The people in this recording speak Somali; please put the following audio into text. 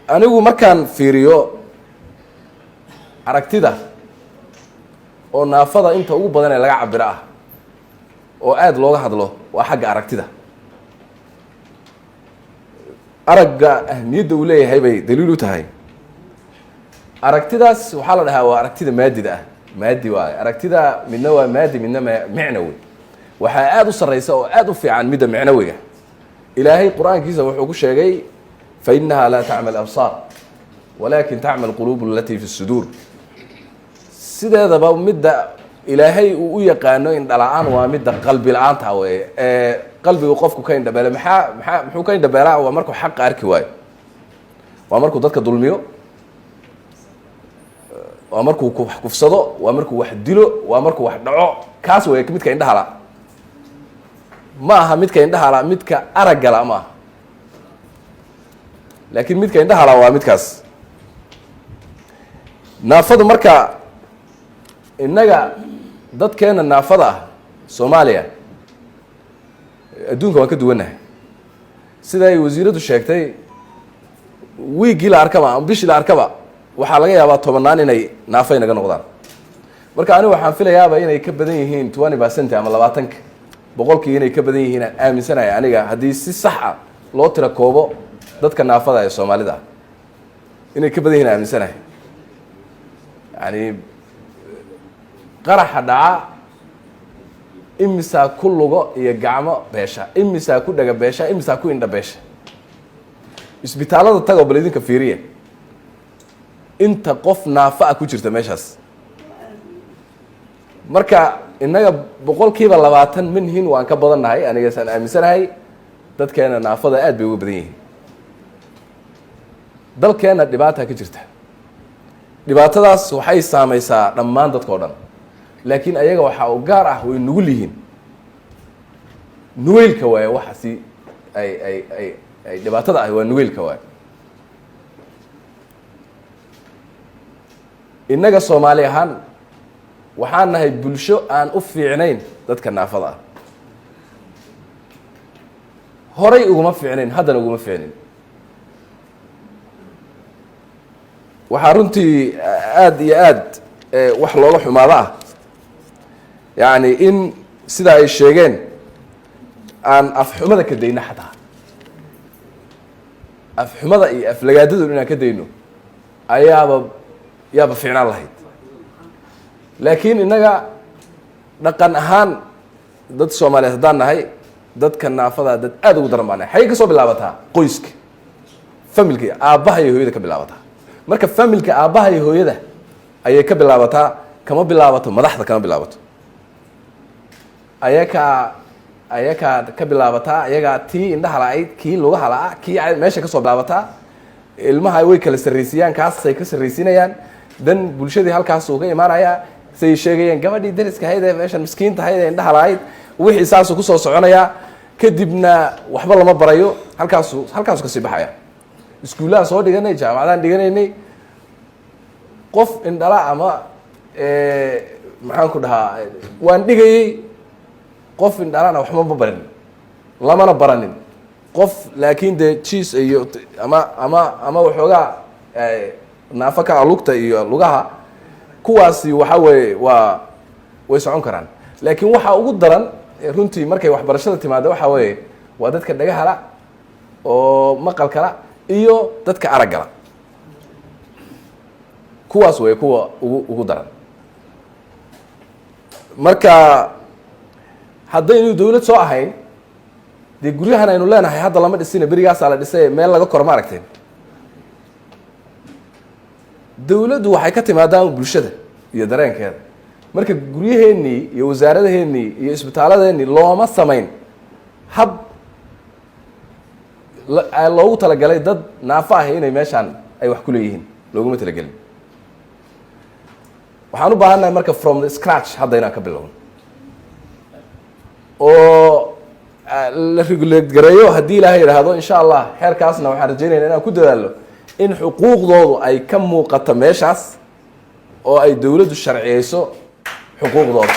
Anigu markaan fiiriyo aragtida oo naafada inta ugu badan ee laga cabiro ah oo aada looga hadlo, waa xagga aragtida. Aragga ahmiyadda uu leeyahay bay daliil u tahay. Aragtidaas waxaa la dhahaa waa aragtida maadida ah, maadi waayo. Aragtida midna waa maadi, midna micnawi. Waxaa aada u sarreysa oo aada u fiican midda micnawiga. Ilaahay Qur-aankiisa wuxuu ku sheegay: "فإنها لا تعمى الأبصار ولكن تعمى القلوب التي في الصدور". Sideedaba midda Ilaahay uu u yaqaano indhala-aan waa midda qalbi la-aanta weye, ee qalbigu qofku ka indhabeela. Maxaa muxuu ka indhabeelaa? Waa markuu xaqa arki waayo, waa markuu dadka dulmiyo, waa markuu wax kufsado, waa markuu wax dilo, waa markuu wax dhaco. Kaas wey midka indhahala. Ma aha midka indhahala midka araggala, ma aha, laakiin midka indhahala waa midkaas naafadu. Marka innaga dadkeena naafada ah Soomaaliya, adduunka waan ka duwannahay. Sida ay wasiiraddu sheegtay, wiiggii la arkaba ama bishii la arkaba waxaa laga yaabaa tobanaan inay naafo inaga noqdaan. Marka anigu waxaan filayaaba inay ka badan yihiin 20% ama 20% inay ka badan yihiin aan aaminsanahay aniga. Haddii si sax ah loo tira koobo dadka naafada ee Soomaalida ah, inay ka badan yihiin aaminsanahay. Yani qaraxa dhaca, imisaa ku lugo iyo gacmo beesha, imisaa ku dhaga beesha, imisaa ku indha beesha? Isbitaalada tagoo bal idinka fiiriya inta qof naafa ah ku jirta meeshaas. Marka innaga 20% minhin waan ka badan nahay. Anigasaan aaminsanahay, dadkeena naafada aad bay uga badan yihiin. Dalkeenna dhibaata ka jirta. Dhibaatadaas waxay saamaysaa dhammaan dadka o dhan, laakiin ayaga waxaa u gaar ah way nugul yihiin. Nugeylka waaye waxa si ay dhibaatada ah waa nugeylka waaye. Innaga Soomaali ahaan waxaan nahay bulsho aan u fiicnayn dadka naafada ah. Horay uguma fiicnayn, haddana uguma fiicnayn. Waxaa runtii aada iyo aad wax looga xumaado ah, yacni in sida ay sheegeen aan afxumada ka dayno, xataa afxumada iyo aflagaadadu inaan ka dayno ayaaba yaaba fiicnaan lahayd. Laakiin innaga dhaqan ahaan dad Soomaaliyeed haddaan nahay, dadka naafada dad aada ugu daran baa nahay. Xagey ka soo bilaabataa? Qoyska, familka, aabbaha iyo hooyada ka bilaabataa. Marka familka, aabbaha iyo hooyada ayay ka bilaabataa. Kama bilaabato madaxda, kama bilaabato. Ayakaa ka bilaabataa. Ayagaa tii indhaha la-ayd, kii lugaha la-a, kii meesha kasoo bilaabataa. Ilmaha way kala sarraysiiyaan, kaasay ka sarraysiinayaan. Dan bulshadii halkaasuu ka imaanayaa. Say sheegayeen gabadhii dariska ahayd ee meeshan miskiinta ahayd ee indhaha la-ayd, wixii saasuu kusoo soconayaa. Kadibna waxba lama barayo, halkaasuu kasii baxaya. Iskuullahan soo dhiganay, jaamacadaan dhiganaynay, qof indhala ama maxaan ku dhahaa waan dhigayey. Qof indhalana waxba ma barin, lamana baranin qof. Laakiin dee jiis iyo ama waxoogaa naafo ka lugta iyo lugaha, kuwaasi waxa weeye waa way socon karaan. Laakiin waxaa ugu daran runtii markay waxbarashada timaado waxa weeye waa dadka dhagahala oo maqalkala iyo dadka araggala. Kuwaas way kuwa ugu daran. Marka haddaynu dawlad soo ahayn, dee guryahan aynu leenahay hadda lama dhisina, berigaasaa la dhisay. Meel laga koro ma aragteen? Dawladdu waxay ka timaadaa bulshada iyo dareenkeeda. Marka guryaheennii iyo wasaaradaheenii iyo isbitaaladeenii looma samayn hab loogu talagalay dad naafo ah inay meeshaan ay wax ku leeyihiin. Looguma talagelin. Waxaan u baahannahay marka from the scratch hadda inaan ka bilowno oo la regulate gareeyo, haddii Ilaahay yidhaahdo, insha Allah. Xeerkaasna waxaan rajeynayna inaan ku dadaalo in xuquuqdoodu ay ka muuqato meeshaas oo ay dawladdu sharciyeyso xuquuqdooda.